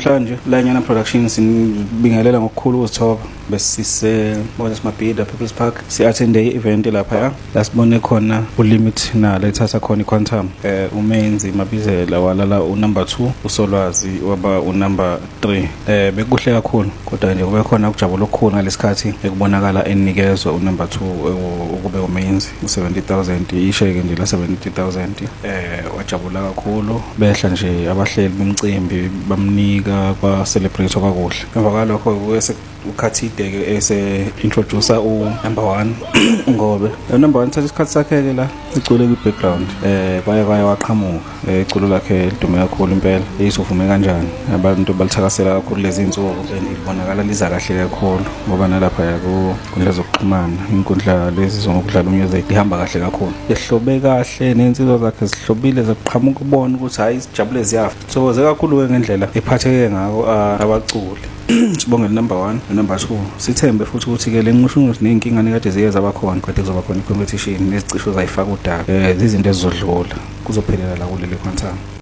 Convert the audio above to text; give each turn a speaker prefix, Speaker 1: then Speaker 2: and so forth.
Speaker 1: Namhlanje la Nyana Productions sinibingelela ngokukhulu ukuzithoba. Besise Moses Mabhida People's Park, si-attende i-event laphaya la sibone khona uLimit nala ethatha khona i-Quantum. Umenzi Mabizela walala unumber 2, uSolwazi waba unumber 3. Bekuhle kakhulu, kodwa nje kube khona ukujabula okukhulu ngalesikhathi ekubonakala enikezwa unumber 2, ukube umenzi u-70,000, isheke nje la 70,000. Wajabula kakhulu, behla nje abahleli bomcimbi bamnika, kwa celebrate kwakuhle. Emva kwalokho bese uKhathide ke ese introducer u number 1 ngobe number 1 thatha isikhathi sakhe ke la icule kwi background. Kwaye waqhamuka iculo lakhe lidume kakhulu impela, eyisovume kanjani, abantu balithakasela kakhulu lezi insuku and libonakala liza kahle kakhulu ngoba nalapha ku nkundla zokuxhumana, inkundla lezi zokudlala music, lihamba kahle kakhulu, ehlobe kahle nensizwa zakhe zihlobile, zaqhamuka ubona ukuthi hayi, sijabule ziyafa. Thokoze kakhulu ke ngendlela ephatheke ngako abaculi. Sibonge number 1 number 2. Sithembe futhi ukuthi ke le nqushunqushu nezinkinga nekade ziye zaba khona, kade kuzoba khona i-competition nezicisho zayifaka udaka, izinto ezizodlula, kuzophelela la kuleli Quantum.